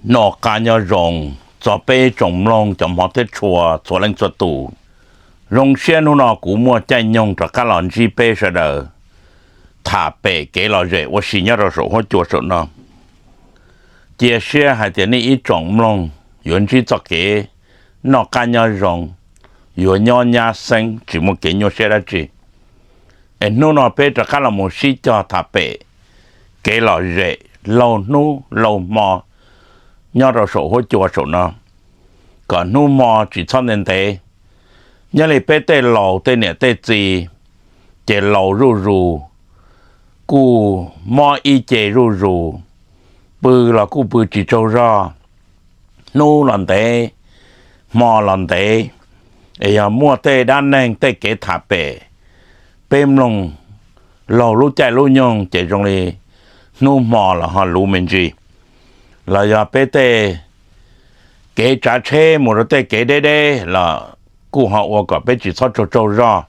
Noj qab nyob zoo txog peb tsoom mloog cov hmov thiab tshua txhua leej txhua tus. Zoo siab hnub no kuv muaj caij nyoog rov qab los ntsib peb sawv daws tham pem kev lom zem ua si nyob rau saum huab cua saum no. Cia siab hais tias nej ib tsoom mloog yuav ntsib txoj kev noj qab nyob zoo, yuav nyob nyab xeeb tsis muaj kev nyuaj siab dab tsi. Es hnub no peb rov qab los mus sib cog tham pem kev lom zem laug hnub laug hmo nyob rau saum huab cua saum no, kom hnub hmo tsis txhob ntev ntev. Nyob li peb tej laus tej niam tej txiv, ces laus zuj zus, kuj mob ib ce zuj zus, pw los kuj pw tsis tsaug zog, hnub los ntev, hmo los ntev. Es yog muaj tej dab neeg tej kev tham pem, peb mloog laug lub caij lub nyoog ces zoo li hnub hmo los ho luv me ntsis, los yog peb tej kev tsav tsheb mus rau tej kev deb deb los kuj ho ua kom peb tsis txhob tsaug tsaug zog,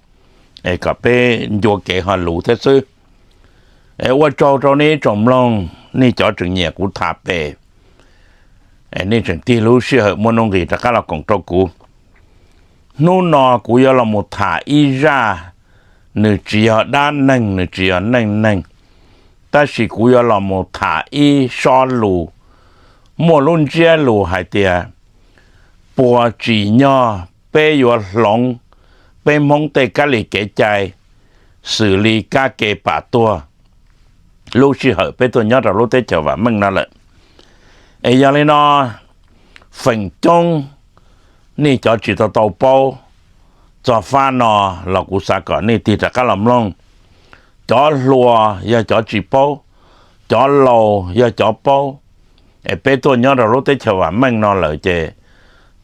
es kom peb ncua kev ho luv thiab xwb. Es ua tsaug rau nej ib tsoom mloog, nej cov tseem nyiam kuv tham pem, nej tseem tig lub sij hawm muaj nuj nqis rov qab los koom rau kuv. Hnub no kuv yuav los mus tham ib zaj, nws tsis yog dab neeg, nws tsis yog neej neeg, tab sis kuv yuav los mus tham ib sob lus muaj lub ntsiab lus hais tias, puas tsim nyog peb yuav hloov peb Hmoob tej kab li kev cai xws li kab ke pam tuag lub sij hawm peb tuaj nyob rau lub teb chaws vam meej no lawm. Es yog li no, feem coob nej cov tsis tau tau paub txog fab no los kuv xav kom nej tig rov qab los mloog. Cov hluas yog cov tsis paub, cov laus yog cov paub. Es peb tuaj nyob rau lub teb chaws vam meej no lawm ces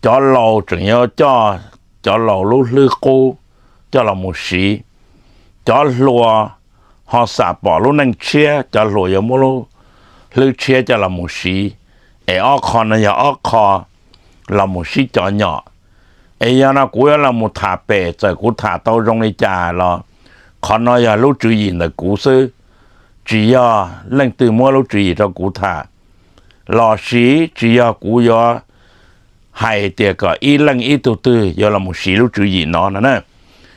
cov laus tseem yuav coj cov laus lub hlwb qub coj los mus siv. Cov hluas ho xam pom lub neej tshiab, cov hluas yuav muab lub hlwb tshiab coj los mus siv. Es ob qho no yog ob qho los mus sib cov nyom. Es yog no kuv yuav los mus tham pem, txawm kuv tham tau zoo li cas los qhov no yog lub tswv yim ntawm kuv xwb, tsis yog leej twg muab lub tswv yim rau kuv tham, los sis tsis yog kuv yuav hais tias kom ib leej ib tug twg yuav los mus siv lub tswv yim no no na.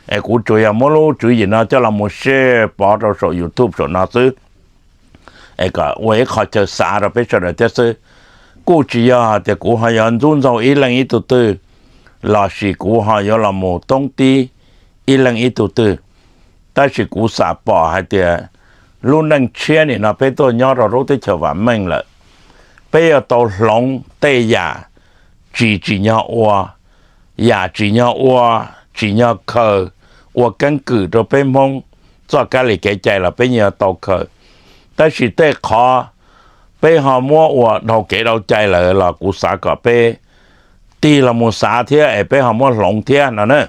Es kuv tsuas yog muab lub tswv yim no coj los mus share pov rau saum YouTube saum no xwb, es kom ua ib qho chaw xav rau peb sawv daws thiab xwb. Kuj tsis yog tias kuv ho yuav ntxub ntxaug ib leej ib tug twg, los sis kuv ho yuav los mus toob tib ib leej ib tug twg. Tab sis kuv xam pom hais tias lub neej tshiab nim no peb tuaj nyob rau lub teb chaws vam meej lawm, peb yuav tau hloov tej yam tsis tsim nyog ua, yam tsim nyog ua, tsis nyog khaws ua keeb kwm rau peb Hmoob txoj kab li kev cai los peb yeej yuav tau khaws. Tab sis tej qhov peb ho muab ua dhau kev dhau cai lawm los kuv xav kom peb tig los mus xav thiab es peb ho muab hloov thiab no na.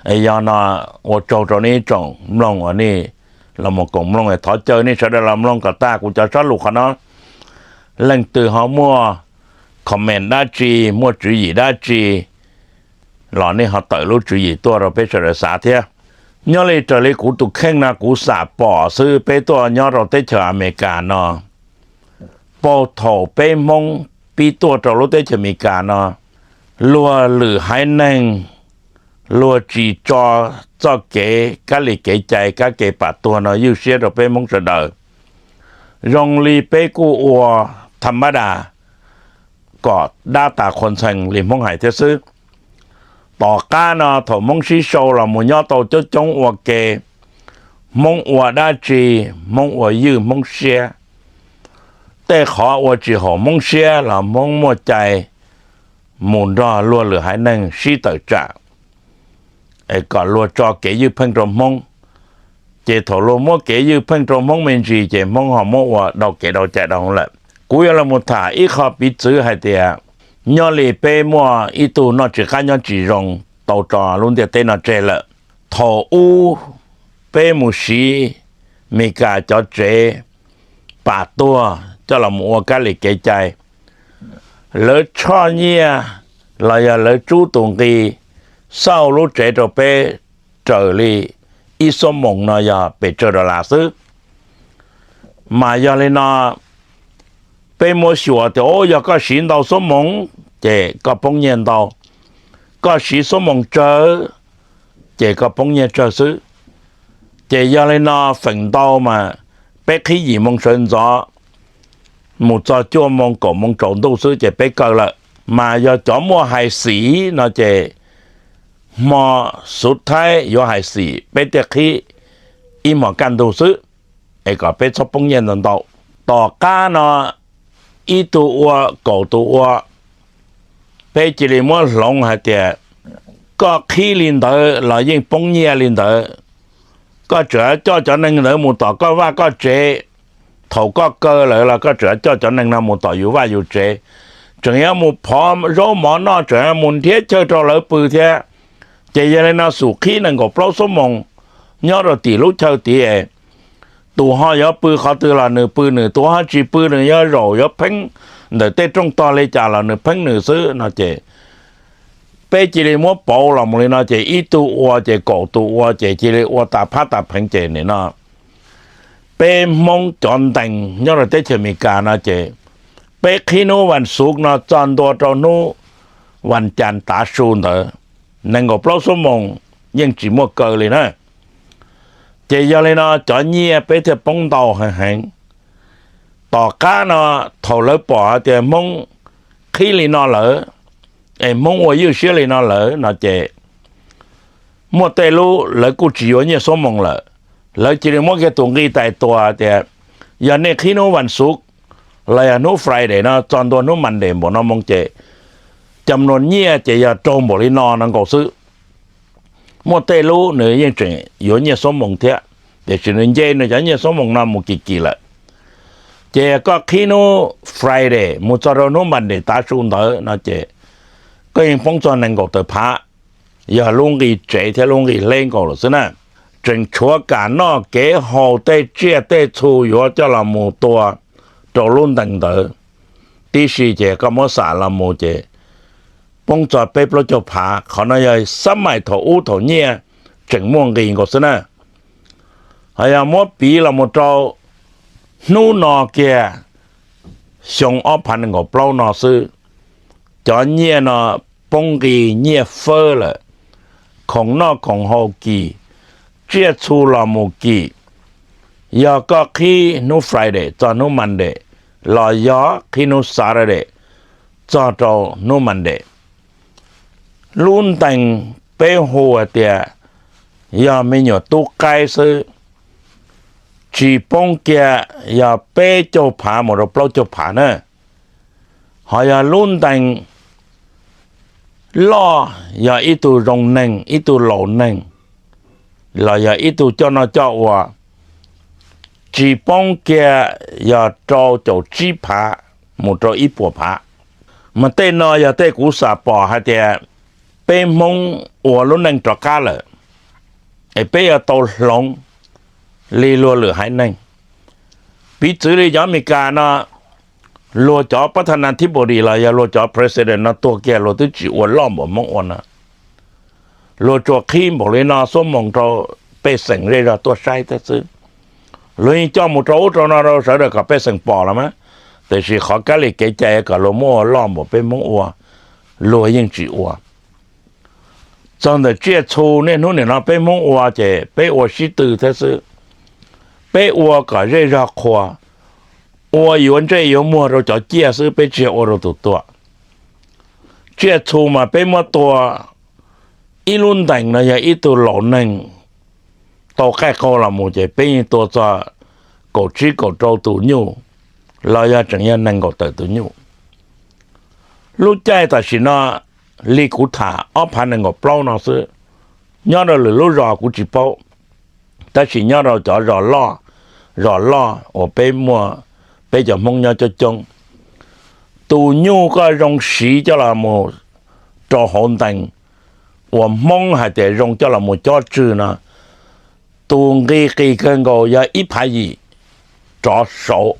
Yog no ua tsaug rau nej ib tsoom mloog uas nej los mus koom mloog, thov caw nej sawv daws los mloog kom tag kuv cov sob lus qhov no. Leej twg ho muaj comment dab tsi, muaj tswv yim dab tsi los nej ho tawm lub tswv yim tuaj rau peb sawv daws xav thiab. Nyob li raws li kuv tus kheej no kuv xam pom xwb, peb tuaj nyob rau teb chaws Amelikas no, puag thaum peb Hmoob pib tuaj rau lub teb chaws Amelikas no, luag lwm haiv neeg luag tsis tso txoj kev kab li kev cai kab ke pam tuag no ywj siab rau peb Hmoob sawv daws. Zoo li peb kuj ua tha ma da kom dab tas qhua ntxhee li Hmoob hais thiab xwb. Tom qab no thaum Hmoob sib sau los mus nyob tau coob coob ua ke, Hmoob ua dab tsi, Hmoob ua ywj Hmoob siab. Tej qhov ua tsis haum Hmoob siab los Hmoob muaj cai mus nrog luag lwm haiv neeg sib tawm tsam es kom luag tso kev ywj pheej rau Hmoob. Ces thaum luag muab kev ywj pheej rau Hmoob me ntsis ces Hmoob ho muab ua dhau kev dhau cai dhau lawm. Kuv yuav los mus tham ib qho piv txwv hais tias, nyob li peb muaj ib tug noj tsis qab nyob tsis zoo tau tso lub ntiaj teb no tseg lawm. Thaum ub peb mus siv Meskas cov tsev pam tuag coj los ua kab li kev cai, lawv tshoj nyiaj los yog lawv tsub tus nqi xauj lub tsev rau peb raws li ib xuab moos no yog pes tsawg dollar xwb. Mas yog li no, peb muab xyuas tias, o, yog koj siv ntau xuab moos ces koj poob nyiaj ntau, koj siv xuab moos tsawg ces koj poob nyiaj tsawg xwb. Ces yog li no feem ntau mas peb qhib yim moo sawv ntxov mus txog cuaj moo kaum moo tsaus ntuj xwb ces peb kaw lawm. Mas yog cov muaj hais xim no ces hmo xuv thaib yuav hais xim peb thiaj qhib ib hmos kaj ntug xwb, es kom peb txhob poob nyiaj ntau ntau. Tom qab no ib tug ua kaum tus ua, peb cia li muab hloov hais tias koj qhib li ntawd los yeej poob nyiaj li ntawd. Koj tseem coj cov neeg ntawd mus tom koj vaj koj tsev, thaum koj kaw lawm los koj tseem coj cov neeg no mus tom yus vaj yus tsev, tseem yuav mus phov zaub mov noj, tseem yuav mus nrhiav chaw rau lawv pw thiab. Ces yog li no xum qhib nees nkaum plaub xuab moos nyob rau tim lub chaw tid, tus ho yuav pw qhov twg los nws pw nws, tus ho tsis pw nws yuav zaum yuav pheeb ntawm tej rooj tog li cas los nws pheeb nws xwb no ces peb cia li muab pauv los mus li no ces ib tug ua ces kaum tus ua ces cia li ua tas phab tas pheev ces nim no peb Hmoob cov ntees nyob rau teb chaws Amelikas no ces peb qhib hnub vas xuv no txog ntua rau hnub vas cas tav su ntawd, nees nkaum plaub xuab moos yeej tsis muaj kaw li na. Ces yog li no cov nyiaj peb thiaj poob ntau heev heev. Tom qab no thaum lawv pom hais tias Hmoob qhib li no lawm, es Hmoob ua ywj siab li no lawm no ces muaj tej lub lawv kuj tsis yuav nyiaj xuab moos lawm. Lawv cia li muab kiag tus nqi tais tua tias yog nej qhib hnub vas xuv los yog hnub Friday no txog ntua hnub Monday npaum no moo ces cam nua nyiaj ces yog raug npaum li no no nkaus xwb. Muaj tej lub nws yeej tseem yuav nyiaj xuab moos thiab, tiam sis nws nce nws cov nyiaj xuab moos no mus kim kim lawm. Ces koj qhib hnub Friday mus txog rau hnub Monday tav su ntawd no ces koj yeej poob txog nees nkaum tawm phav, yog lub nqi tsev thiab lub nqi hleb nkaus lawm xwb na. Tseem tshuav kam noj kev haus tej tsiaj tej txhu yuav coj los mus tua rau lub ntees ntawd tib si ces koj muab xam los mus ces poob txog peb plaub caug phav. Qhov no yog xab maim thaum ub thaum nyiaj tseem muaj nqis nkaus xwb na. Ho yog muab piv los mus rau hnub no kiag, xyoo ob phav nees nkaum plaub no xwb, cov nyiaj no poob nqis nyiaj fawb lawm, khoom noj khoom haus kim, tsiaj txhu los mus kim. Yog koj qhib hnub Friday txog hnub Monday los yog qhib hnub Saturday txog rau hnub Monday, lub ntees peb hu hais tias yog me nyuam tub qaib xwb, tsis poob kiag yog peb caug phav mus rau plaub caug phav na. Ho yog lub ntees loj, yog ib tug zoo neeg ib tug laus neeg los yog ib tug coj noj coj ua, tsis poob kiag yog rau caum tsib phav mus rau ib puas phav. Mas tej no yog tej kuv xam pom hais tias peb Hmoob ua lub neej rov qab lawm, es peb yuav tau hloov li luag lwm haiv neeg. Piv txwv li cov Amelikas no, luag cov pab tha na thib npau dis los yog luag cov president no tuag kiag luag twb tsis ua loj npaum Hmoob ua no. Luag tsuas qhib npaum li no xuab moos rau pej xeem zej zog tuaj saib thiab xwb. Luag yeej coj mus rau ub rau no rau sawv daws kom pej xeem pom los mas, tiam sis qhov kab li kev cai kom luag muab ua loj npaum peb Hmoob ua, luag yeej tsis ua. Txog ntawm tsiaj txhu niaj hnub nim no peb Hmoob ua ces peb ua sib tw thiab xwb. Peb ua kom zej zog qhuas, ua yuav ntsej yuav muag rau cov ciaj xwb, peb tsis yog ua rau tus tuag. Tsiaj txhu mas peb muab tua, ib lub ntees no yog ib tug laus neeg tau qaij qaug los mus ces peb yeej tua txog kaum tsib kaum rau tus nyuj, los yog tseem yog nees nkaum tawm tus nyuj. Lub caij tam sim no li kuv tham ob phav nees nkaum plaub no xwb, nyob rau lwm lub zos kuv tsis paub, tab sis nyob rau cov zos loj, zos loj uas peb muaj, peb cov Hmoob nyob coob coob, tus nyuj koj zoo siv coj los mus rau hauv ntees uas Hmoob hais tias zoo coj los mus cob tswg no, tus nqi qis kawg nkaus yog ib phav yim rov saud.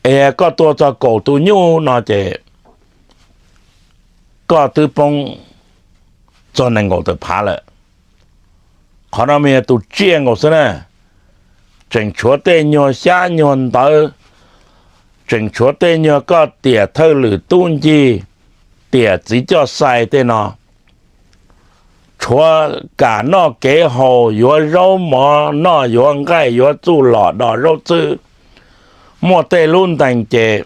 Es koj tua txog kaum tus nyuj no ces koj twb poob txog nees nkaum tawm phav lawm. Qhov no mas yog tus tsiaj nkaus xwb na, tseem tshuav tej nyuag xyab nyuag ntawv, tseem tshuav tej nyuag koj tiam thawj lwm tub ncig, tiam txiv coj xais tej no, tshuav kam noj kev haus, yuav zaub mov noj, yuav nqaij, yuav txuj lom, dos zaub txhwb, muaj tej lub ntees ces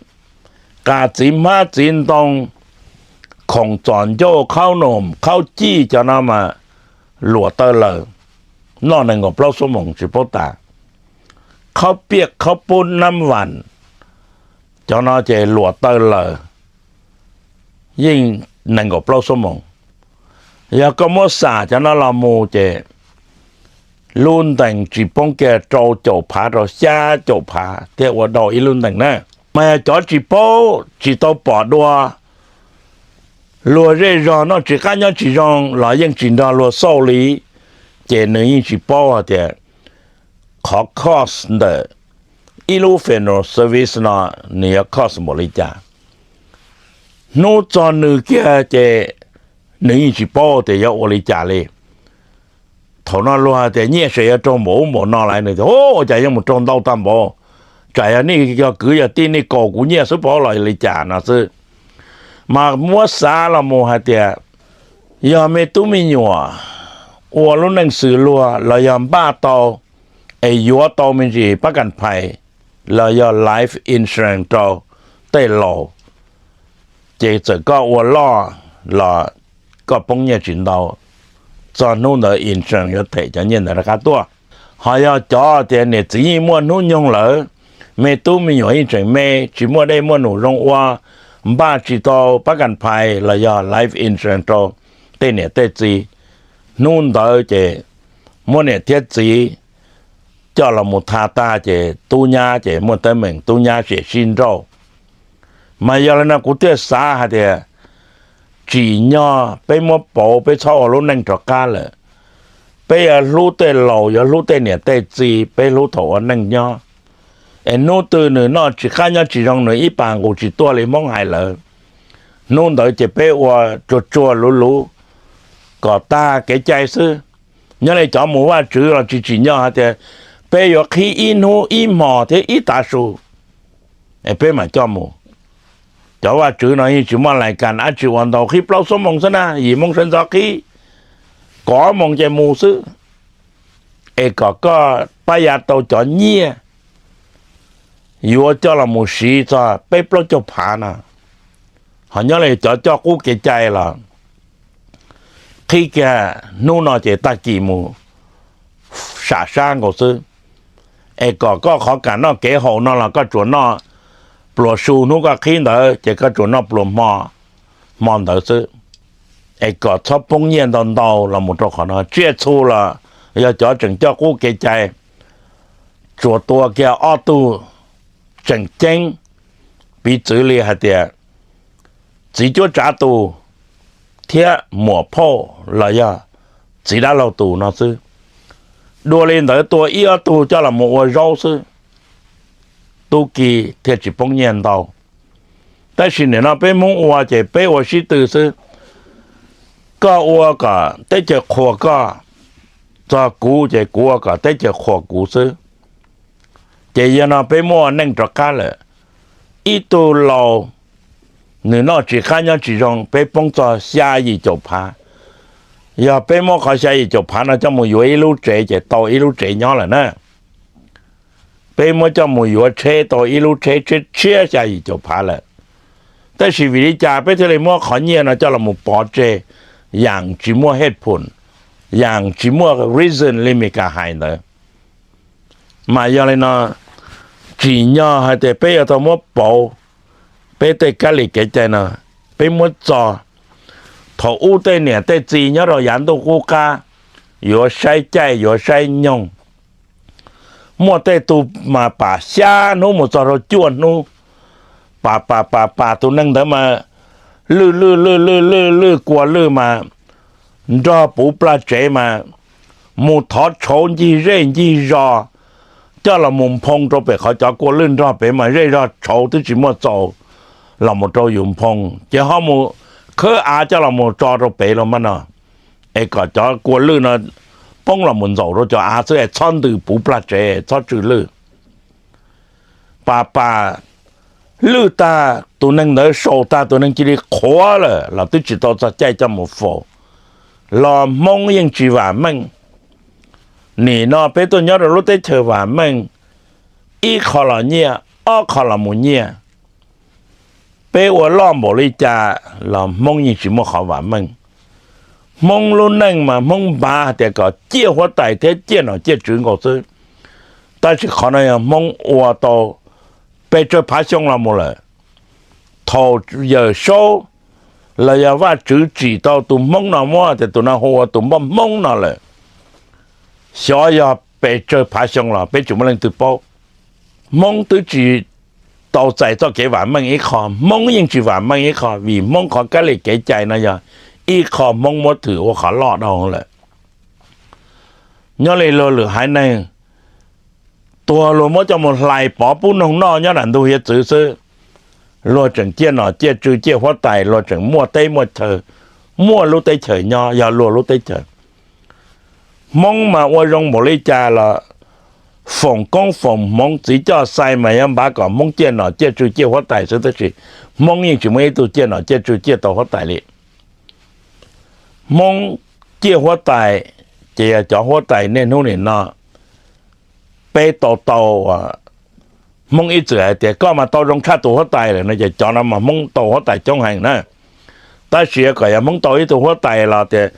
qa txiv hmab txiv ntoo, khoom txom ncauj, khaub num khaub cij cov no mas luam taw lawm, noj nees nkaum plaub xuab moos tsis paub tas. Khaub piaj khaub pub nab vas, cov no ces luam taw lawm yeej nees nkaum plaub xuab moos. Yog koj muab xam cov no los mus ces lub ntees tsis poob kiag rau caum phav rau xya caum phav thiab ua dau ib lub ntees na. Mas yog cov tsis paub tsis tau pom dua, luag zej zog noj tsis qab nyob tsis zoo los yeej tsis nrog luag xauj li, ces nws yeej tsis paub hais tias qhov cost ntawm ib lub funeral service no nws yuav cost npaum li cas. Hnub txog nws kiag ces nws yeej tsis paub tias yuav ua li cas li. Thaum no luag tias nyiaj tseem yuav raug npaum ub npaum no lawm, nws tias, Ua cas yuav mus raug ntau tag npaum? Tsam yog nej yog kwv yog tij nej kaus kuv nyiaj xwb pob los li cas no xwb. Mas muab xav los mus hais tias yog me tub me nyuam ua lub neej xws luag los yog npaj tau es yuav tau me ntsis pab kas phais los yog life insurance rau tej laus, ces txawm koj ua loj los koj poob nyiaj tsis ntau, txog hnub ntawd insurance yuav them cov nyiaj ntawd rov qab tuaj. Ho yog cov tias niam txiv yeej muaj hnub nyoog lawm, me tub me nyuam yeej tseem me, tsis muaj dej muaj num zoo ua, npaj tsis tau pab kas phais los yog life insurance rau tej niam tej txiv, hnub ntawd ces muab niam thiab txiv coj los mus tha tag ces tub nyab ces muaj teeb meem tub nyab ces sib nrauj. Mas yog li no kuv thiaj xav hais tias tsim nyog peb muab pauv, peb txhob ua lub neej rov qab lawm. Peb yuav hlub tej laus, yuav hlub tej niam tej txiv, peb hlub thaum ua neej nyob. Es hnub twg nws noj tsis qab nyob tsis zoo, nws ib pas nqus tsis tuaj li Hmoob hais lawm, hnub ntawd ces peb ua tsuag tsuag luv luv kom tag kev cai xwb. Nyob li cov mus Vajtswv los tsis tsim nyog hais tias peb yuav qhib ib hnub ib hmos thiab ib tav su, es peb mam coj mus. Cov Vajtswv no yeej tsis muaj lais kas dab tsi ua ntau, qhib plaub xuab moos xwb na, yim moo sawv ntxov qhib, kaum ob moos ces mus xwb, es kom koj pab ya tau cov nyiaj yuav coj los mus siv txog peb plaub caug phav no. Ho nyob li cov coj qub kev cai los qhib kiag hnub no ces tag kis mus sam sab nkaus xwb, es kom koj qhov kam noj kev haus no los koj tsuas noj pluas su hnub koj qhib ntawd ces koj tsuas noj pluas hmo, hmo ntawd xwb, es kom txhob poob nyiaj ntau ntau los mus rau qhov no. Tsiaj txhu los yog cov tseem coj qub kev cai, tsuas tua kiag ob tug tseem ceeb, piv txwv li hais tias txiv cuab tsav tus thiab muam phauj los yog txiv dab laug tus no xwb. Dua li ntawd tua ib ob tug coj los mus ua zaub xwb, tub ki thiaj tsis poob nyiaj ntau. Tab sis nim no peb Hmoob ua ces peb ua sib tw xwb, koj ua kom teb chaws qhuas koj, txog kuv ces kuv ua kom teb chaws qhuas kuv xwb. Ces yog no peb muab ua neej rov qab lawm. Ib tug laus nws noj tsis qab nyob tsis zoo, peb poob txog xya yim caum phav. Yog peb muab qhov xya yim caum phav no coj mus yuav ib lub tsev ces tau ib lub tsev nyob lawm na. Peb muab coj mus yuav tsheb tau ib lub tsheb tshiab tshiab xya yim caum phav lawm. Tab sis vim li cas peb thiaj li muab qhov nyiaj no coj los mus pov tseg, yam tsis muaj hej phum, yam tsis muaj reason li Mes Kas hais ntawd? Mas yog li no, tsim nyog hais tias peb yuav tau muab pauv peb tej kab li kev cai no, peb muab txo. Thaum ub tej niam tej txiv nyob rau yav ntuj qub qab yuav saib caij yuav saib nyoog, muaj tej tug mas pam xya hnub mus txog rau cuaj hnub, pam pam pam pam tus neeg ntawd mas lwj lwj lwj lwj lwj lwj kua lwj mas nrog puv plag tsev mas mus thov tshauv ncig zej ncig zos coj los mus nphoo rau pem qhov cov kua lwj nrog pem mas zej zog tshauv twb tsis muaj txaus los mus rau yus nphoo, ces ho mus khawb av coj los mus tso rau pem los mas no, es kom cov kua lwj no poob los mus ntxaum rau cov av xwb es txhob ntws puv plag tsev txhob tsw lwj. Pam pam lwj tag tus neeg ntawd, sau tag tus neeg cia li qhuav lawm los twb tsis tau txog caij coj mus faus, los Hmoob yeej tsis vam meej. Nim no peb tuaj nyob rau lub teb chaws vam meej, ib qho los nyiaj, ob qho los mus nyiaj. Peb ua loj npaum li cas los Hmoob yeej tsis muaj qhov vam meej. Hmoob lub neej mas Hmoob npav hais tias kom ciaj huab tais thiab ciaj nom ciaj tswv nkaus xwb. Tab sis qhov no yog Hmoob ua tau pes tsawg phav xyoo los mus lawm. Thaum Yawm Saub los yog Vajtswv tsim tau tus Hmoob no muab tias tus no hu ua tus npoj Hmoob no lawm, xyov yog pes tsawg phav xyoo los peb tsis muaj leej twg paub. Hmoob twb tsis tau txais txoj kev vam meej ib qho, Hmoob yeej tsis vam meej ib qho, vim Hmoob qhov kab li kev cai no yog ib qho Hmoob muab thwm ua qhov loj dhau lawm. Nyob li luag lwm haiv neeg, tuag luag muab coj mus hlais pov pub noog noj nyob nram ntug hiav txwv xwb. Luag tseem ciaj nom ciaj tswv ciaj huab tais, luag tseem muaj teb muaj chaw, muaj lub teb chaws nyob yog luag lub teb chaws. Hmoob mas ua zoo npaum li cas los foom koob foom hmoov txiv coj xai mas yog npav kom Hmoob ciaj nom ciaj tswv ciaj huab tais xwb, tab sis Hmoob yeej tsis muaj ib tug ciaj nom ciaj tswv ciaj tau huab tais li. Hmoob ciaj huab tais, ces yog cov huab tais niaj hnub nim no peb tau tau, Hmoob ib txwm hais tias koj mas tau zoo tshaj tus huab tais lawm no, ces cov no mas Hmoob tau huab tais coob heev na. Tab sis kom yog Hmoob tau ib tug huab tais los tias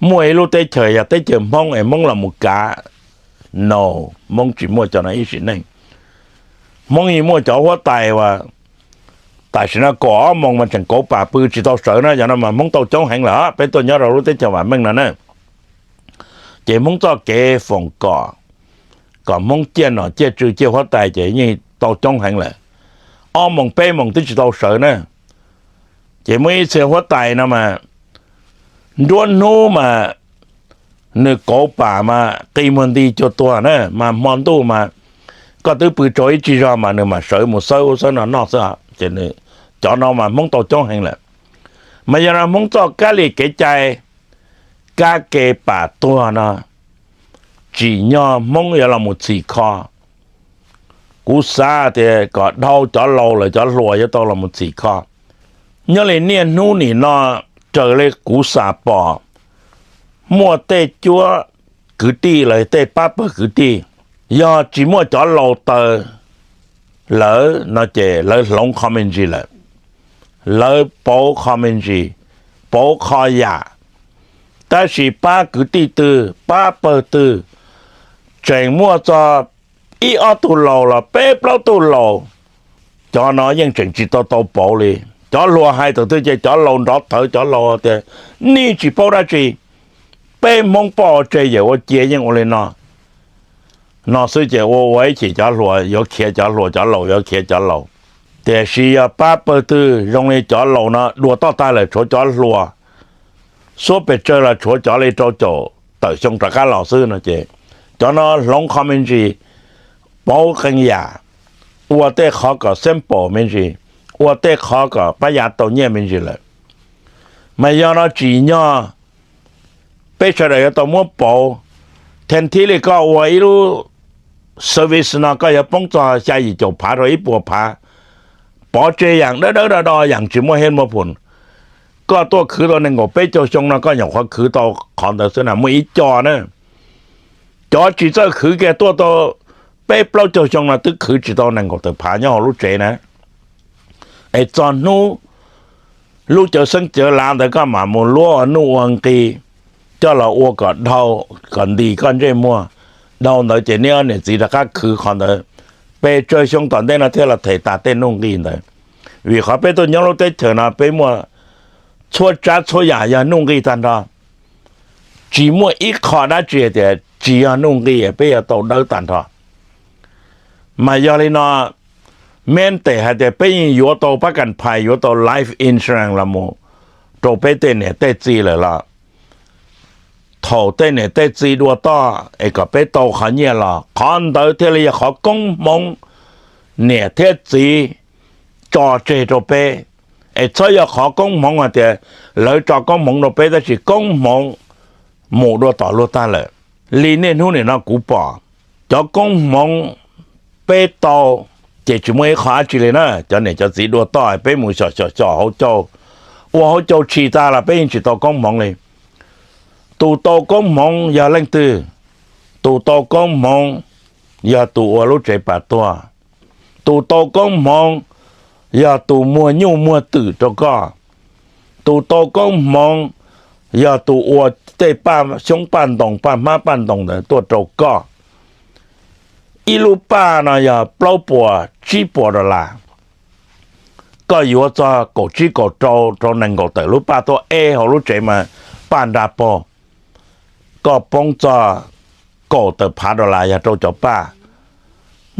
muaj ib lub teb chaws yog teb chaws Hmoob es Hmoob los mus kav, no, Hmoob tsis muaj cov no ib sim neej. Hmoob yeej muaj cov huab tais uas tam sim no kaum ob moos mas tseem kauv pam pw tsis tau sawv na, cov no mas Hmoob tau coob heev lawm, peb tuaj nyob rau lub teb chaws vam meej no na. Ces Hmoob txoj kev foom kom, kom Hmoob ciaj nom ciaj tswv ciaj huab tais ces yeej tau coob heev lawm. Ob moos peb moos twb tsis tau sawv na. Ces muaj ib txhia huab tais no mas nruab hnub mas nws kauv pam mas qi muag nti cuag tuag na, mas hmo ntuj mas koj twb pw tsaug ib tsig zog mas nws mam sawv mus xawb ub xawb no noj xwb. Ces cov no mas Hmoob tau coob heev lawm. Mas yog no Hmoob txoj kab li kev cai, kab ke pam tuag no tsim nyog Hmoob yuav los mus txhim kho. Kuv xav tias kom dhau cov laus lawm cov hluas yuav tau los mus txhim kho. Nyob li niaj hnub nim no raws li kuv xam pom, muaj tej cuab kwv tij los tej pab pawg kwv tij, yog tsis muaj cov laus taw lawv no ces lawv hloov qho me ntsis lawm. Lawv pauv qho me ntsis, pauv qho yam, tab sis pab kwv tij twg pab pawg twg tseem muaj txog ib ob tug laus los peb plaub tug laus, cov no yeej tseem tsis tau tau pauv li. Cov hluas hais thaum twg ces cov laus nrov thawv, cov laus tias nej tsis paub dab tsi, peb Hmoob poj ua tseg yawm ua cia yeej ua li no. No xwb ces ua ua ib chim cov hluas yuav khiav cov hluas, cov laus yuav khiav cov laus. Tiam sis yog pab pawg twg zoo li cov laus no dua toj tag lawm tshuav cov hluas, suab pes tsawg los tshuav cov li rau caum tawm xyoo rov qab los xwb no ces cov no hloov qho me ntsis, pauv qee yam, ua tej qhov kom simple me ntsis, ua tej qhov kom pab yav tau nyiaj me ntsis lawm. Mas yog no tsim nyog peb sawv daws yuav tau muab pauv, thib thib li koj ua ib lub service no koj yuav poob txog xya yim caum phav rau ib puas phav, pov tseg yam dawb dawb do do yam tsis muaj hiab muaj phum. Koj tuaj khwv tau nees nkaum peb caug xyoo no koj nyuam qhuav khwv tau qhov ntawd xwb na, muaj ib co na. Cov tsis txawj khwv kiag tuaj tau peb plaub caug xyoo no twb khwv tsis tau nees nkaum tawm phav nyob hauv lub tsev na. Es txog hnub lub cawv xeeb cawv lav ntawd koj mam mus luab ua nuj ua nqi coj los ua kom dhau, kom ntis koj ntsej muag. Dhau ntawd ces neb ob niam txiv rov qab khwv qhov ntawd, pes tsawg xyoo tom ntej no thiaj los them tas tej nuj nqi ntawd. Vim qhov peb tuaj nyob lub teb chaws no peb muaj txhua tsav txhua yam yog nuj nqi tag nrho. Tsis muaj ib qho dab tsi hais tias tsis yog nuj nqi peb yuav tau dawb tag nrho. Mas yog li no, meb tes hais tias peb yeej yuav tau pab kas phais, yuav tau life insurance los mus rau peb tej niam tej txiv lawm los thaum tej niam tej txiv dua toj es kom peb tau qhov nyiaj los qhov ntawd thiaj li yog qhov koob hmoov niam thiab txiv tso tseg rau peb. Es txhob yog qhov koob hmoov hais tias lawv tso koob hmoov rau peb tab sis koob hmoov mus dua tom luag tag lawm. Li niaj hnub nim no kuv pom, cov koob hmoov peb tau Ces tsis muaj ib qho dab tsi li na, cov niam cov txiv dua toj peb mus xyom xyom xyom hauv caug, ua hauv caug tshis tag los peb yeej tsis tau koob hmoov li. Tus tau koob hmoov yog leej twg? Tus tau koob hmoov yog tus ua lub tsev pas tuag. Tus tau koob hmoov yog tus muag nyuj muag twm rau koj. Tus tau koob hmoov yog tus ua tej paj xyoob paj ntoo paj hmab paj ntoo ntawd tuaj rau koj. Ib lub paj no yog plaub puas tsib puas dollar. Koj yuav txog kaum tsib kaum rau rau nees nkaum tawm lub paj tuaj eb hauv lub tsev mas paj nra paug, koj poob txog kaum tawm phav dollar yog rau cov paj.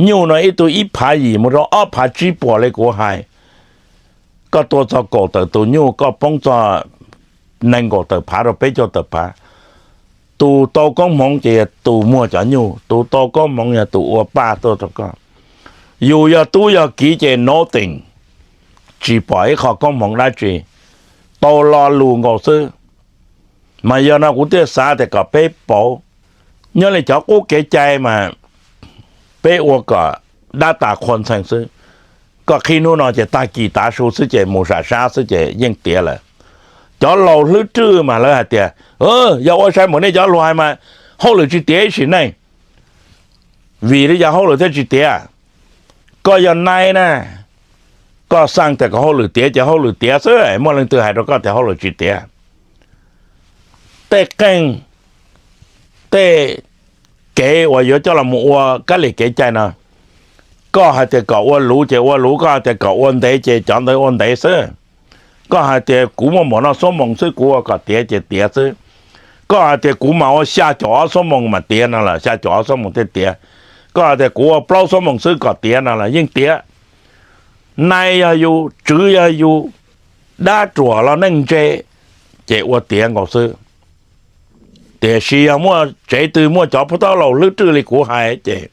Nyuj no ib tug ib phav yim mus rau ob phav tsib puas li kuv hais. Koj tua txog kaum tawm tus nyuj koj poob txog nees nkaum tawm phav rau peb caug tawm phav. Tus tau koob hmoov ces yog tus muag cov nyuj, tus tau koob hmoov yog tus ua paj tuaj rau koj. Yus yog tub yog kiv ces nothing, tsis pom ib qho koob hmoov dab tsi, tau lo lus nkaus xwb. Mas yog no kuv thiaj xav tias kom peb pauv, nyob li cov qub kev cai mas peb ua kom dab tas qhua ntxhee xwb. Koj qhib hnub no ces tag kis tav su xwb ces mus sam sab xwb ces yeej tiav lawm. Cov laus hlwb rwj mas lawv hais tias, yog ua sai npaum nej cov hluas hais mas hauj lwm tsis tiav ib sim neej. Vim li cas hauj lwm thiaj tsis tiav? Koj yog nai na, koj xaj tias kom hauj lwm tiav ces hauj lwm tiav xwb, muaj leej twg hais rau koj tias hauj lwm tsis tiav? Tej qeej, tej kev uas yuav coj los mus ua kab lis kev cai no, koj hais tias kom ua luv ces ua luv, koj hais tias kom ua ntev ces cov ntawd ua ntev xwb. Koj hais tias kuv muaj npaum no xuab moos xwb kuv ua kom tiav ces tiav xwb. Koj hais tias kuv mas ua xya caum ob xuab moos mas tiav no los xya caum ob xuab moos thiaj tiav. Koj hais tias kuv ua plaub xuab moos xwb kom tiav no los yeej tiav. Nai yog yus, tswv yog yus, dab ruam los neeg ntse, ces ua tiav nkaus xwb. Tiam sis yog muaj tsev twg muaj cov pub taub laus hlwb rwj li kuv hais ces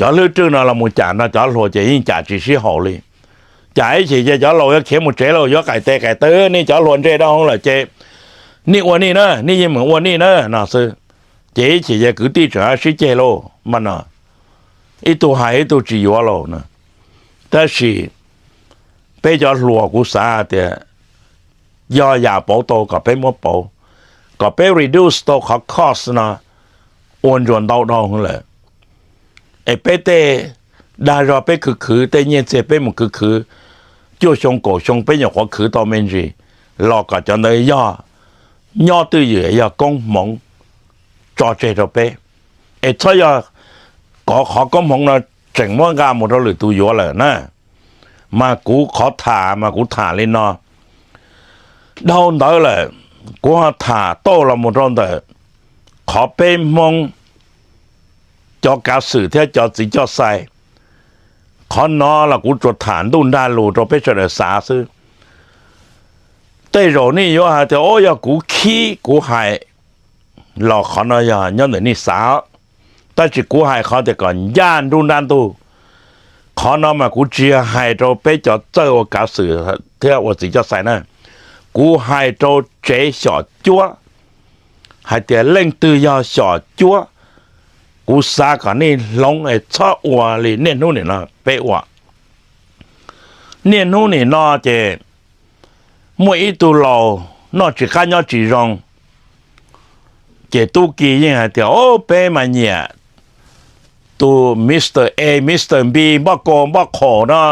cov hlwb rwj no los mus cam nrog cov hluas ces yeej cam tsis sib haum li. Cam ib chim ces cov laus yuav khiav mus tsev lauj, yuav qaim tes qaim taw, nej cov hluas ntse dab hoob lawm ces nej ua nej na, nej yeej meem ua nej na no xwb. Ces ib chim ces kwv tij tseem sib ceg lauj mas no, ib tug hais ib tug tsis yuav lauj no. Tab sis peb cov hluas kuv xav tias yog yam pauv tau kom peb muab pauv, kom peb reduce tau qhov cost no ua ntsuas ntau dhau lawm. Es peb tej dag zog peb khwv khwv tej nyiaj txiag peb mus khwv khwv cuaj xyoo kaum xyoo peb nyuam qhuav khwv tau me ntsis los kom cov ntawd yog nyob twj ywm yog koob hmoov tso tseg rau peb. Es txhob yog kom qhov koob hmoov no tseem muab nqa mus rau lwm tus yuav lawm na. Mas kuv qhov tham mas kuv tham li no. Dhau ntawd lawm, kuv ho tham tauj los mus rau ntawm qhov peb Hmoob cov kav xwm thiab cov txiv coj xai. Qhov no los kuv tsuas tham ntuj nrag lus rau peb sawv daws xav xwb. Tej zaum nej yuav hais tias o yog kuv khib kuv hais los qhov no yog nyob ntawm nej xav. Tab sis kuv hais qhov tias kom ncaj nruab nrab ntug. Qhov no mas kuv tsis yog hais rau peb cov txawj ua kav xwm thiab ua txiv coj xai na. Kuv hais rau tsev xyom cuab, hais tias leej twg yog xyom cuab, kuv xav kom nej hloov es txhob ua li niaj hnub nim no peb ua. Niaj hnub nim no ces muaj ib tug laus noj tsis qab nyob tsis zoo, ces tub ki yeej hais tias o peb mas nyiam tus Mr A, Mr B, npoj ko npoj qhaum no,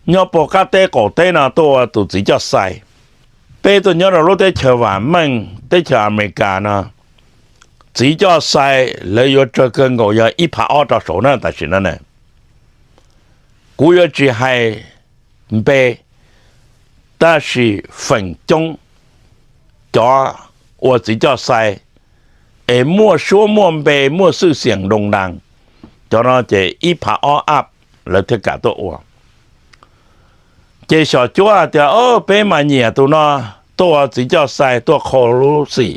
nyob puag qab teb qaum teb no tuaj ua tus txiv coj xai. Peb tuaj nyob rau lub teb chaws vam meej teb chaws Amelikas no, txiv coj xai lawv yuav tsawg kawg nkaus yog ib phav ob rau saud na tam sim no na. Kuv yuav tsis hais npe, tab sis feem coob cov ua txiv coj xai es muaj suab muaj npe muaj xwj xiam doo daas, cov no ces ib phav ob ap lawv thiaj kam tuaj ua. Ces xyom cuab hais tias o peb mas nyiam tus no tuaj ua txiv coj xai tuaj qhau lub xim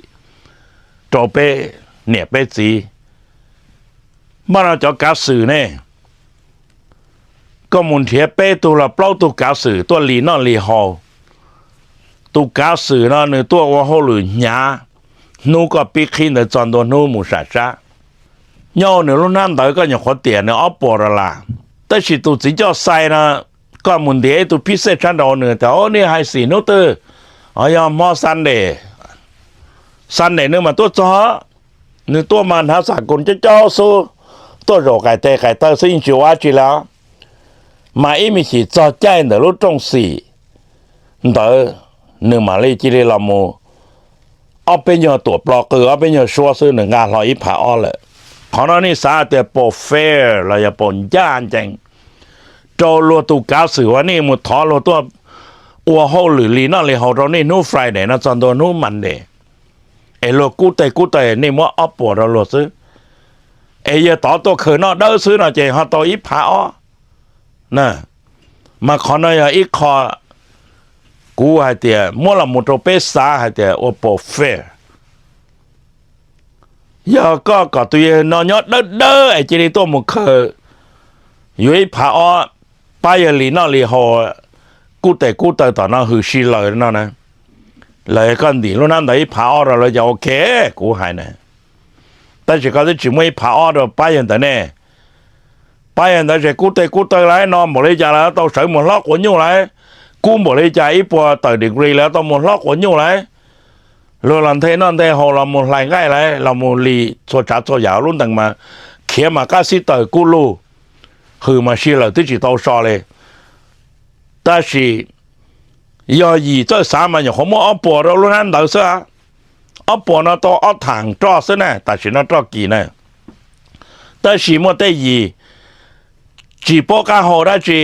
rau peb niam peb txiv. Mas no cov kav xwm ne, koj mus nrhiav peb tug los plaub tug kav xwm tuaj li noj li haus. Tus kav xwm no nws tuaj ua hauj lwm hnyav, hnub koj pib qhib ntawd txog ntua hnub mus sam sab. Nyob nws lub hnab ntawv koj nyuam qhuav tiam nws ob puas dollar. Tab sis tus txiv coj xai no, koj mus ntiav ib tug phib xej tshab nraud nws tias, o, nej hais xim hnub twg? O, yog hmo Sunday. Sunday nws mas tuaj txog, nws tuaj mas hnav xam koos coob coob xwb, tuaj zaum qais tes qais taw xwb yeej tsis ua dab tsi li. Mas ib me chim txog caij ntawm lub rooj xim ntawd, nws mam li cia li los mus ob peb nyuag tuam plo qw ob peb nyuag suab xwb nws nqa hlo ib phav ob lawm. Qhov no nej xav tias pom fair los yog pom ncaj ncees rau luag tus kav xwm uas nej mus thov luag tuaj ua hauj lwm li noj li haus rau nej hnub Friday no txog ntua hnub Monday, es luag kub teg kub taw nej muab ob puas rau luag xwb, es yawg tod tuaj khaws noj dawb xwb no ces ho tau ib phav ob. Mas qhov no yog ib qho kuv hais tias muab los mus rau peb xav hais tias ua pom fair. Yog koj kom tus yawg no nyob dawb dawb es cia li tuaj mus khaws yuav ib phav ob, pab yawg li noj li haus, kub tes kub taw tom no hws si laws no na, los koj ntim lub hnab ntawd ib phav ob rau lawv ces ok, kuv hais na. Tab sis koj twb tsis muab ib phav ob rau pab yawg ntawd ne. Pab yawg ntawd ces kub tes kub taw lawv no npaum li cas lawv tau sawv mus hlob quav nyuj lawv, kub npaum li cas ib puas tawm degree lawv tau mus hlob quav nyuj lawv, luag los nthe noj nthe haus los mus hlais nqaij lawv los mus li txhua tsav txhua yam lub ntees mas khiav mas qab xib taws kub lug, hws mas si laws twb tsis tau so li. Tab sis yog yim txawj xav mas nyuam qhuav muab ob puas rau lub hnab ntawd xwb. Ob puas no tau ob thaam roj xwb na, tam sim no roj kis na. Tab sis muaj tej yim tsis paub qab hau dab tsi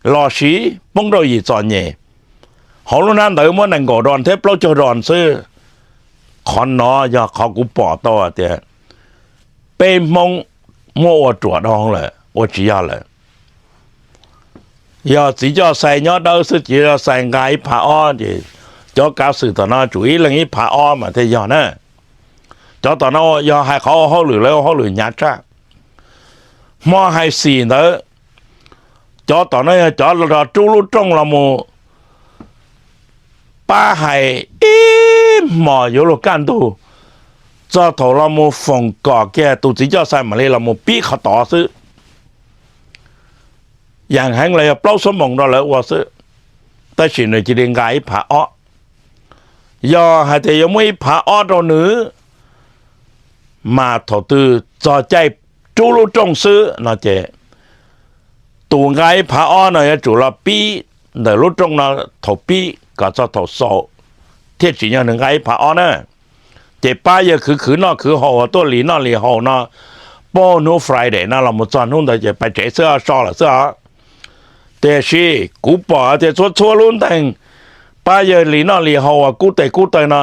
los sis poob rau yim txom nyem, hauv lub hnab ntawd muab nees nkaum ron thiab plaub caug ron xwb. Qhov no yog qhov kuv pom tau tias peb Hmoob muab ua ruam dhau lawm, ua tsis yog lawm. Yog txiv coj xai nyob dawb xwb, txiv coj xai nqa ib phav ob ces cov kav xwm tom no tsum ib leeg ib phav ob mas thiaj yog na. Cov tom no yog hais qhov ua hauj lwm lawv ua hauj lwm hnyav tshaj. Hmo hais xim ntawd, cov tom no yog cov rub lub rooj los mus pab hais ib hmos yuav luag kaj ntug, txog thaum los mus foom kom kiag tus txiv coj xai mam li los mus pib qhov tod xwb. Yam heev los yog plaub xuab moos rau lawv ua xwb, tab sis nws cia li nqa ib phav ob. Yog hais tias yuav muab ib phav ob rau nws, mas thaum twg txog caij rub lub rooj xwb no ces tus nqa ib phav ob no yuav tsum los pib ntawm lub rooj no thaum pib kom txog thaum xaus, thiaj tsim nyog nws nqa ib phav ob na. Ces pab yawg khwv khwv noj khwv haus uas tuaj li noj li haus no, puag hnub Friday no los mus txog hnub ntawd ces pais tsev xwb, so lawm xwb os. Tiam sis kuv pom tias txhua txhua lub ntees pab yawg li noj li haus uas kub tes kub taw no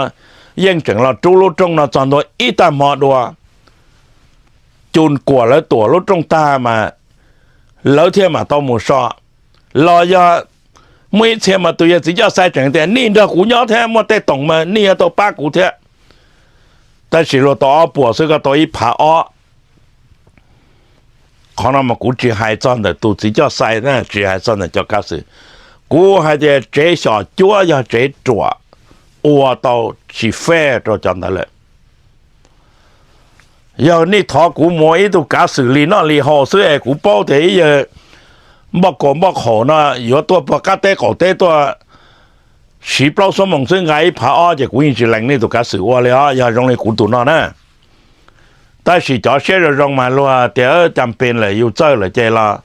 yeej tseem los rub lub rooj no txog ntua ib tag hmo dua, cus kuam lawv tuam lub rooj tag mas lawv thiaj mam tau mus so. Los yog muaj ib txhia mas tus yawg txiv coj xai tseem tias nej nrog kuv nyob thiab, muaj tej toom mas nej yuav tau pab kuv thiab. Tab sis luag tau ob puas xwb, koj tau ib phav ob. Qhov no mas kuv tsis hais txog ntawm tus txiv coj xai, tsis hais txog ntawm cov kav xwm. Kuv hais tias tsev xyom cuab yog tsev ruam, ua tau tsis fair rau cov ntawd lawm. Yog nej thov kuv mus ua ib tug kav xwm li noj li haus xwb es kuv paub tias ib yawg npoj kaus npoj qhaum no yuav tuaj puag qab teb qaum teb tuaj siv plaub xuab moos xwb nqa ib phav ob ces kuv yeej tsis lees nej tus kav xwm ua li os, yog zoo li kuv tus no na. Tab sis cov siab zoo zoo mas luag tias cas pes lawm yus txawj lawm ces los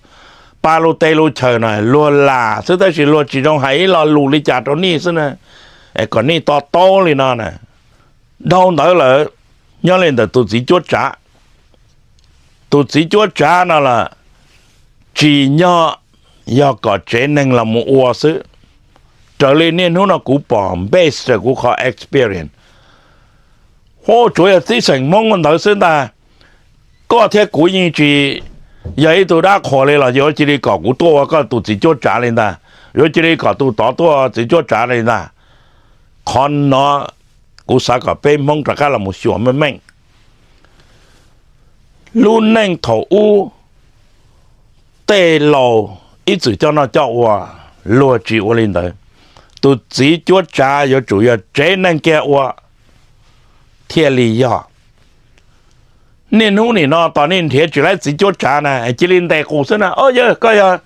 pab lub teb lub chaw no luag lam xwb, tab sis luag tsis zoo hais ib lo lus li cas rau nej xwb na, es kom nej to taub li no na. Dhau ntawd lawm, nyob li ntawm tus txiv cuab tsav, tus txiv cuab tsav no los tsim nyog yog kom tsev neeg los mus ua xwb. Raws li niaj hnub no kuv pom npe raws kuv qhov experience, hu tsuav yog tib xeem Hmoob ntawd xwb ntag. Koj thiab kuv yeej tsis yog ib tug dab qhuas li los yuav cia li kom kuv tuaj ua koj tus txiv cuab tsav li ntag, yuav cia li kom tus tod tuaj txiv cuab tsav li ntag. Qhov no kuv xav kom peb Hmoob rov qab los mus xyuas meej meej. Lub neej thaum ub tej laus ib txwm coj noj coj ua, luag tsis ua li ntawd. Tus txiv cuab tsav yuav tsum yog tsev neeg kiag ua thiaj li yog. niaj hnub nim no tos nej nrhiav tsis laib txiv cuab tsav na, cia li ntes qus xwb na. Au, yawg, koj yog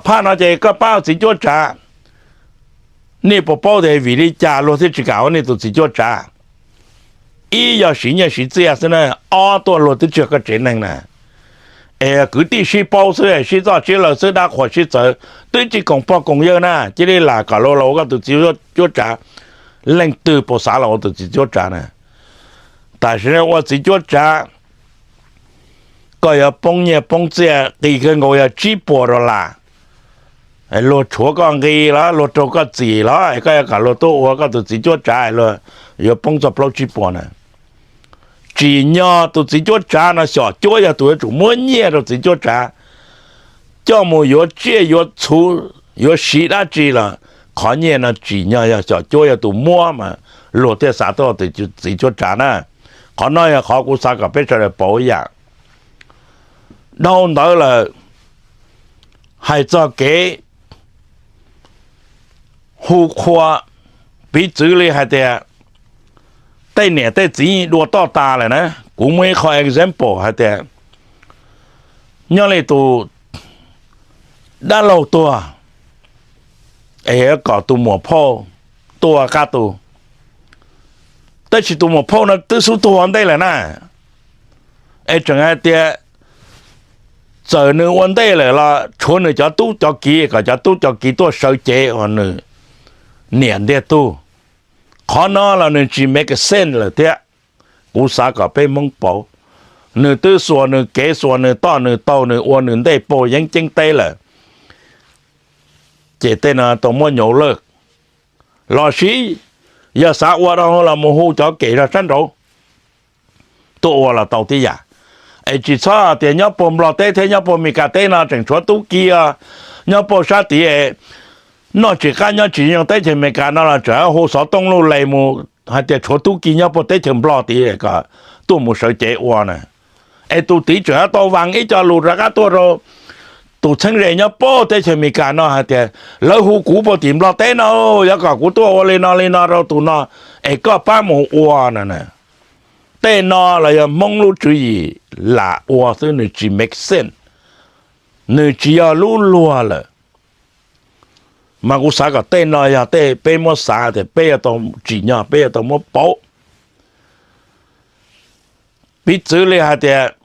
phaj no ces koj pab txiv cuab tsav. Nej puas paub tias vim li cas luag thiaj tsis kam ua nej tus txiv cuab tsav? Ib yog siv nyiaj siv txiaj xwb na, ob tuaj luag twb tsis yog koj tsev neeg na. Es kwv tij sib paub xwb, sib txoj sib law xwb, dab qhuas sib txawv, twb tsis koom pog koom yawg na, cia li lam kom luag los ua koj tus txiv cuab tsav. Leej twg puas xav los ua tus txiv cuab tsav na? Tam sim no ua txiv cuab tsav, koj yuav poob nyiaj poob txiaj qis kawg nkaus yog tsib puas dollar. Luag tshuav koj nqi los luag raug koj txim los es koj yuav kom luag tuaj ua koj tus txiv cuab tsav, luag yuav poob txog plaub tsib puas na. Tsim nyog tus txiv cuab tsav no xyom cuab yog tus yuav tsum muab nyiaj rau txiv cuab tsav coj mus yuav tsiaj yuav txhu, yuav siv dab tsi los qhov nyiaj no tsim nyog yog xyom cuab yog tus muab mas luag thiaj xav tuaj ua tus txiv cuab tsav na. Qhov no yog qhov kuv xav kom peb sawv daws pauv ib yam. Dhau ntawd lawm, hais txog kev hu qhua, piv txwv li hais tias tej niam tej txiv dua toj tas lawm na. Kuv muaj ib qho example hais tias nyob li tus dab laug tuag es kom tus muam phauj tuaj ua qab tu, tab sis tus muam phauj no twb xub tuag ua ntej lawm na. Es tseem hais tias txawm nws ua ntej lawm los tshuav nws cov tub cov kiv, kom cov tub cov kiv tuaj sawv cev uas nws niam ntiag tug. Qhov no los nws tsis make sense lawm thiab. Kuv xav kom peb Hmoob pauv, nws twb xuas nws kev xuas nws toj nws taug nws ua nws ntej puag yeeb ceeb teb lawm, ces tej no tau muab nyuv lawj. Los sis yog xav ua rau los mus hu cov kem zog sab nraud tuaj ua los tau tib yam. Es tsis txhob tias nyob puag Nplog teb thiab nyob puag Amelikas teb no tseem tshuav tub kiv, nyob puag sab tid noj tsis qab nyob tsis zoo teb chaws Amelikas no los tseem hu xov tooj luj les mus hais tias tshuav tub kiv nyob puag teb chaws Nplog tid kom tuaj mus sawv cev ua na. Es tus tid tseem tau vas ib co lus rov qab tuaj rau tus txheeb ze nyob puag teb chaws Amelikas no hais tias lawv hu kuv puag tim Nplog teb no, yuav kom kuv tuaj ua li no li no rau tus no, es koj pab mus ua no na. Tej no los yog Hmoob lub tswv yim lam ua xwb, nws tsis make sense, nws tsis yog lub luag lawm. Mas kuv xav kom tej no yog tej peb muab xav tias peb yuav tau tsim nyog, peb yuav tau muab pauv. Piv txwv li hais tias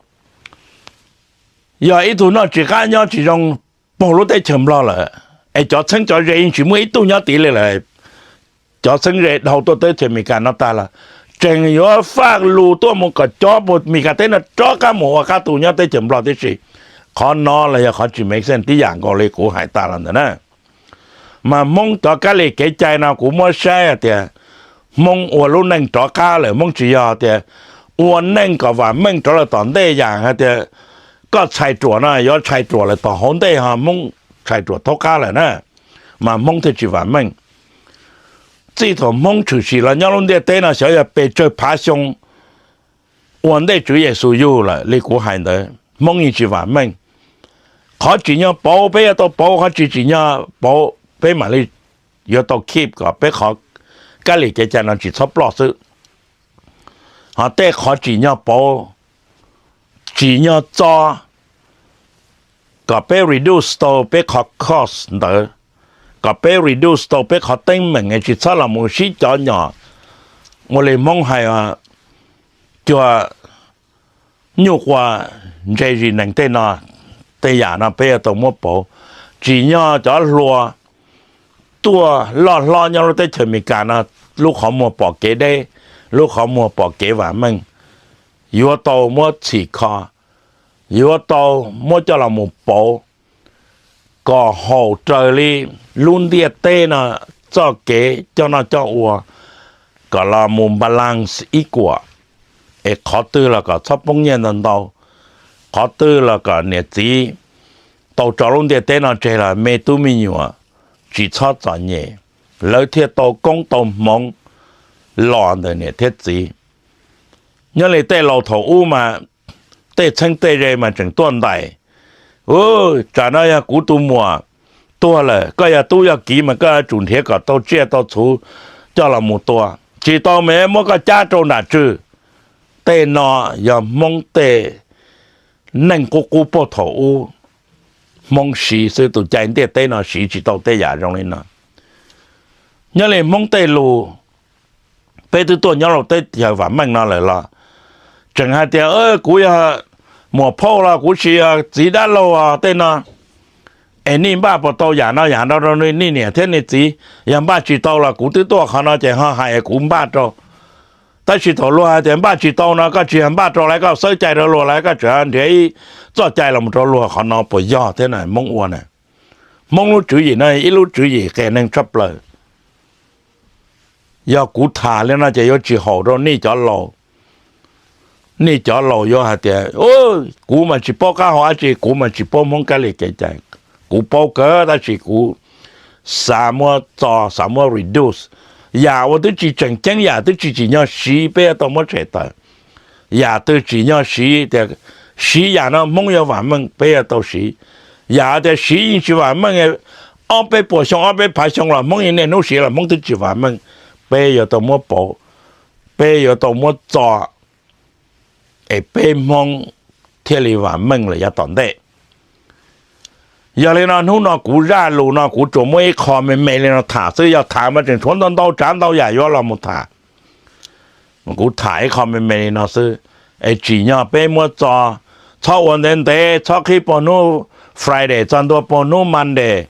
yog ib tug noj tsis qab nyob tsis zoo puag lub teb chaws Nplog lawm, es cov txheeb cov ze yeej tsis muaj ib tug nyob tid li lawm, cov txheeb ze dhau tuaj teb chaws Amelikas no tag los tseem yuav faj lus tuaj mus kom cov puag Amelikas teb no rov qab mus ua qab tu nyob teb chaws Nplog tib si. Qhov no los yog qhov tsis make sense tib yam nkaus li kuv hais tas los ntawd na. Mas Hmoob cov kab li kev cai no kuv muab saib hais tias Hmoob ua lub neej rov qab lawm, Hmoob tsis yog tias ua neej kom vam meej rov lawm tom ntej yam hais tias koj tshais ruam no yuav tshais ruam lawm tom hauv ntej ho Hmoob tshais ruam thaub qab lawm na, mas Hmoob thiaj tsis vam meej. Txij thaum Hmoob tshwm sim los nyob lub ntiaj teb no xyov yog pes tsawg phav xyoo ua ntej Tswv Yexus yug lawm li kuv hais ntawd, Hmoob yeej tsis vam meej. Qhov tsim nyog pauv peb yuav tau pauv, qhov tsis tsim nyog pauv peb mam li yuav tau keep kom peb qhov kab li kev cai no tsis txhob ploj xwb. Ho tej qhov tsim nyog pauv, tsim nyog txo kom peb reduce tau peb qhov cost ntawd, kom peb reduce tau peb qhov teeb meem es tsis txhob los mus sib cov nyom ua li Hmoob hais cuag nyuj quas ntse zis nees tej no. Tej yam no peb yuav tau muab pauv. Tsim nyog cov hluas tuaj loj hlob nyob lub teb chaws Amelikas no, lub qhov muag pom kev deb, lub qhov muag pom kev vam meej, yuav tau muab txhim kho, yuav tau muab coj los mus pauv kom haum raws li lub ntiaj teb no txoj kev coj noj coj ua, kom los mus balance ib kuam, es qhov twg los kom txhob poob nyiaj ntau ntau, qhov twg los kom niam txiv tau tso lub ntiaj teb no tseg los me tub me nyuam tsis txhob txom nyem, lawv thiaj tau koob tau hmoov los ntawm niam thiab txiv. Nyob li tej laus thaum ub mas tej txheeb tej ze mas tseem tuaj ntais, u, tsam no yog kuv tus muam tuag lawm, koj yog tub yog kiv mas koj yuav tsum nrhiav kom tau tsiaj tau txhuv coj los mus tua, tsis tau mas muab koj cab rau nram tswg. Tej no yog Hmoob tej neej qub qub puag thaum ub, Hmoob siv xwb, tus cai ntiaj teb no siv tsis tau tej yam zoo li no. Nyob li Hmoob tej lus, peb twb tuaj nyob rau teb chaws vam meej no lawm los tseem hais tias kuv yog muam phauj los kuv tsis yog txiv dab laug os tej no. Es nej npaj puas tau yam no yam no rau nej niam thiab nej txiv? Yog npaj tsis tau los kuv twb tuaj qhov no ces ho hais kuv npaj rau. Tab sis thaum luag hais tias npaj tsis tau no koj tsis yog npaj rau lawv, koj xawb cai rau luag lawv, koj tseem nrhiav ib txoj cai los rau luag, qhov no puas yog thiab na? Hmoob ua na, Hmoob lub tswv yim no ib lub tswv yim qias neeg tshaj plaws. Yog kuv tham li no ces yuav tsis haum rau nej cov laus. Nej cov laus yuav hais tias kuv mas tsis paub qab hau dab tsi, kuv mas tsis paub Hmoob kab li kev cai. Kuv paub kawg tab sis kuv xav muab txo, xav muab reduce. Yam uas twb tsis tseem ceeb, yam twb tsis tsim nyog siv peb yuav tau muab tshem tawm. Yam twg tsim nyog siv tias siv yam no Hmoob yuav vam meej peb yuav tau siv. Yam tias siv yeej tsis vam meej, ob peb puas xyoo ob peb phav xyoo los Hmoob yeej niaj hnub siv los Hmoob twb tsis vam meej, peb yuav tau muab pauv, peb yuav tau muab txo, es peb Hmoob thiaj li vam meej lawm yav tom ntej. Yog li no hnub no kuv zaj lus no kuv tsuas muab ib qho me me li no tham xwb, yog tham mas tseem tshuav ntau ntau tsav ntau yam yuav los mus tham. Kuv tham ib qho me me li no xwb, es tsim nyog peb muab txo, txhob ua ntev ntev, txhob qhib puag hnub Friday txog ntua puag hnub Monday.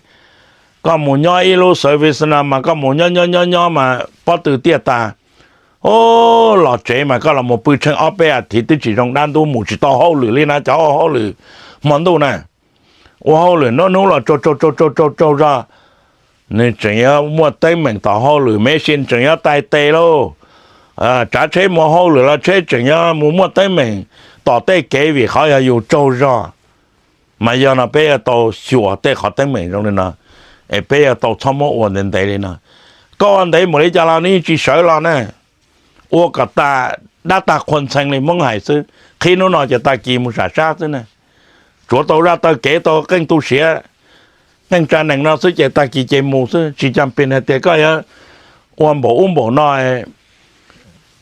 Koj mus nyob ib lub service no mas koj mus nyob nyob nyob nyob mas pob tw tiaj tas, o, los tsev mas koj los mus pw tsheej ob peb as thiv twb tsis zoo, dab ntub mus tsis tau hauj lwm li na, cov ua hauj lwm hmo ntuj na. Ua hauj lwm nruab hnub los tsaug tsaug tsaug tsaug tsaug zog, nws tseem yuav muaj teeb meem tom hauj lwm, machine tseem yuav tais tes lauj. Tsav tsheb mus hauj lwm los tsheb tseem yuav mus muaj teeb meem tom tej kev vim qhov yog yus tsaug zog. Mas yog no peb yuav tau xyuas tej qhov teeb meem zoo li no, es peb yuav tau txhob muab ua ntev ntev li no. Koj ua ntev mus li cas los nws yeej tsis sawv los na. Ua kom tas dab tag qhua ntxhee li Hmoob hais xwb, qhib hnub no ces tag kis mus sam sab xwb na. Tsuav tau zaj taw kev tau qeej tu siav, qeej tsa nees no xwb ces tag kis ces mus xwb, tsis cam pes hais tias koj yuav ua npaum ub npaum no.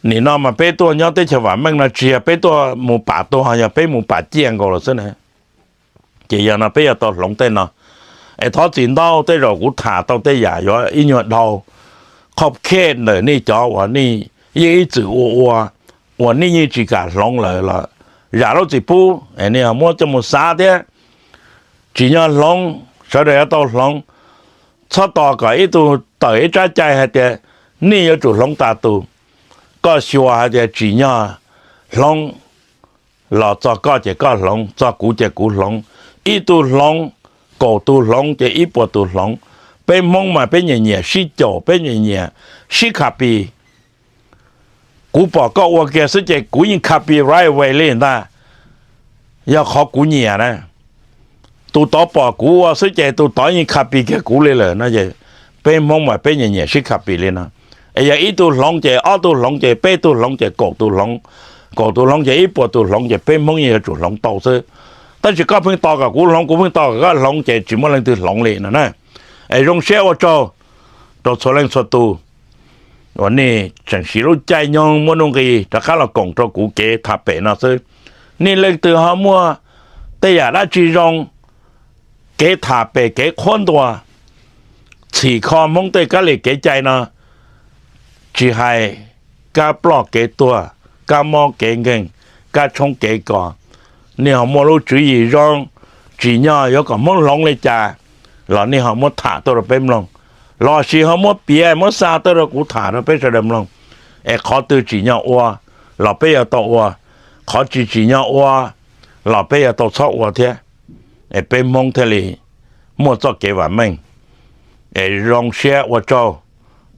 Nim no mas peb tuaj nyob teb chaws vam meej no tsis yog peb tuaj mus pam tuag, yog peb mus pam ciaj nkaus lawm xwb na. Ces yog no peb yuav tau hloov tej no. Es thov txim ntau, tej zaum kuv tham tau tej yam yuav ib nyuag dhau, qhov khej ntawm nej cov uas nej yeej ib txwm ua ua, uas nej yeej tsis kam hloov lawm los zam lub txim pub, nej ho muab coj mus xav thiab. Tsim nyog hloov, sawv daws yuav tau hloov. Txhob tos kom ib tug tawm ib tsab cai hais tias nej yuav tsum hloov tas tus. Koj xyuas hais tias tsim nyog hloov los txog koj ces koj hloov, txog kuv ces kuv hloov. Ib tug hloov, kaum tus hloov ces ib puas tus hloov. Peb Hmoob mas peb nyiam nyiam sib caum, peb nyiam nyiam sib copy. Kuv pom koj ua kiag xwb ces kuv yeej copy right away li ntag. Yog qhov kuv nyiam na, tus tod pom kuv ua xwb ces tus tod yeej copy kiag kuv li lawm no. Peb Hmoob mas peb nyiam nyiam sib copy li no. Es yog ib tug hloov ces ob tug hloov ces peb tug hloov ces kaum tus hloov, kaum tus hloov ces ib puas tus hloov ces peb Hmoob yeej yuav tsum hloov tau xwb. Tab sis koj pheej tos kom kuv hloov, kuv pheej tos kom koj hloov ces tsis muaj leej twg hloov li no na. Es zoo siab ua tsaug rau txhua leej txhua tus uas nej tseem siv lub caij nyoog muaj nuj nqis rov qab los koom rau kuv kev tham pem no xwb. Nej leej twg ho muaj tej yam dab tsi zoo, kev tham pem kev qhuab ntuas, txhim kho Hmoob tej kab li kev cai no, tsis hais kab ploj kev tuag, kab mob kev nkeeg, kab tshoob kev kos, nej ho muaj lub tswv yim zoo, tsim nyog yuav kom Hmoob hloov li cas los nej ho muab tham tuaj rau peb mloog, lossis ho muab piav muab xa tuaj rau kuv tham rau peb sawv daws mloog. Es qhov twg tsim nyog ua los peb yuav tau ua, qhov tsis tsim nyog ua los peb yuav tau txhob ua thiab. Es peb Hmoob thiaj li muaj txoj kev vam meej. Es zoo siab ua tsaug,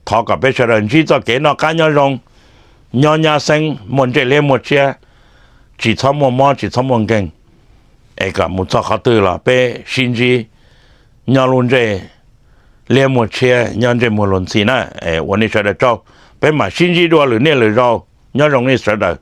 thov kom peb sawv daws ntsib txoj kev noj qab nyob zoo, nyob nyab xeeb muaj ntsej liab muaj tshiab, tsis txhob muaj mob tsis txhob muaj nkeeg. Es kom mus txog qhov twg los peb sib ntsib nyob lub ntsej liab muag tshiab, nyob ntsej muag luag ntxhi na. Ua nej sawv daws tsaug, peb mam sib ntsib dua lwm niaj lwm zaus, nyob zoo nej sawv daws.